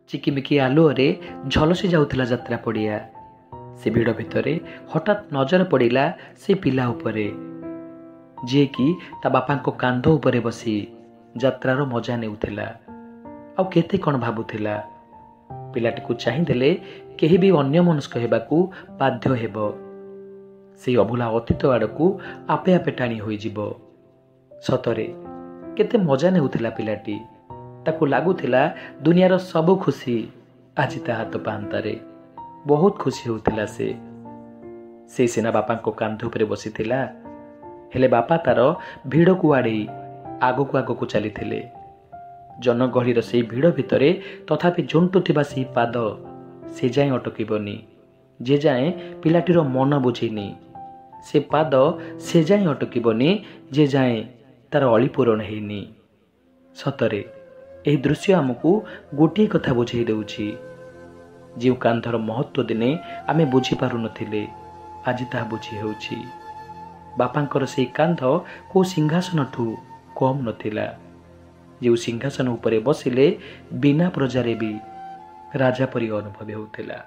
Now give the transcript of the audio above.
ଚିକିମିକି ଆଲୁଅରେ ଝଲସି ଯାଉଥିଲା ଯାତ୍ରା ପଡ଼ିଆ। ସେ ଭିଡ଼ ଭିତରେ ହଠାତ୍ ନଜର ପଡ଼ିଲା ସେ ପିଲା ଉପରେ, ଯିଏକି ତା ବାପାଙ୍କ କାନ୍ଧ ଉପରେ ବସି ଯାତ୍ରାର ମଜା ନେଉଥିଲା ଆଉ କେତେ କ'ଣ ଭାବୁଥିଲା। ପିଲାଟିକୁ ଚାହିଁଦେଲେ କେହି ବି ଅନ୍ୟମନସ୍କ ହେବାକୁ ବାଧ୍ୟ ହେବ, ସେଇ ଅଭୁଲା ଅତୀତ ଆଡ଼କୁ ଆପେ ଆପେ ଟାଣି ହୋଇଯିବ। ସତରେ କେତେ ମଜା ନେଉଥିଲା ପିଲାଟି। ତାକୁ ଲାଗୁଥିଲା ଦୁନିଆର ସବୁ ଖୁସି ଆଜି ତା ହାତ ପାହାନ୍ତାରେ। ବହୁତ ଖୁସି ହେଉଥିଲା ସେ। ସେ ସିନା ବାପାଙ୍କ କାନ୍ଧ ଉପରେ ବସିଥିଲା, ହେଲେ ବାପା ତାର ଭିଡ଼କୁ ଆଡ଼େଇ ଆଗକୁ ଆଗକୁ ଚାଲିଥିଲେ। ଜନଗହଳିର ସେଇ ଭିଡ଼ ଭିତରେ ତଥାପି ଝୁଣ୍ଟୁଥିବା ସେଇ ପାଦ ସେ ଯାଏଁ ଅଟକିବନି ଯେ ଯାଏଁ ପିଲାଟିର ମନ ବୁଝିନି। ସେ ପାଦ ସେ ଯାଏଁ ଅଟକିବନି ଯେ ଯାଏଁ ତାର ଅଳି ପୂରଣ ହେଇନି। ସତରେ ଏହି ଦୃଶ୍ୟ ଆମକୁ ଗୋଟିଏ କଥା ବୁଝେଇ ଦେଉଛି, ଯେଉଁ କାନ୍ଧର ମହତ୍ଵ ଦିନେ ଆମେ ବୁଝିପାରୁନଥିଲେ, ଆଜି ତାହା ବୁଝି ହେଉଛି। ବାପାଙ୍କର ସେଇ କାନ୍ଧ କେଉଁ ସିଂହାସନଠୁ କମ୍ ନଥିଲା, ଯେଉଁ ସିଂହାସନ ଉପରେ ବସିଲେ ବିନା ପ୍ରଜାରେ ବି ରାଜା ପରି ଅନୁଭବ ହେଉଥିଲା।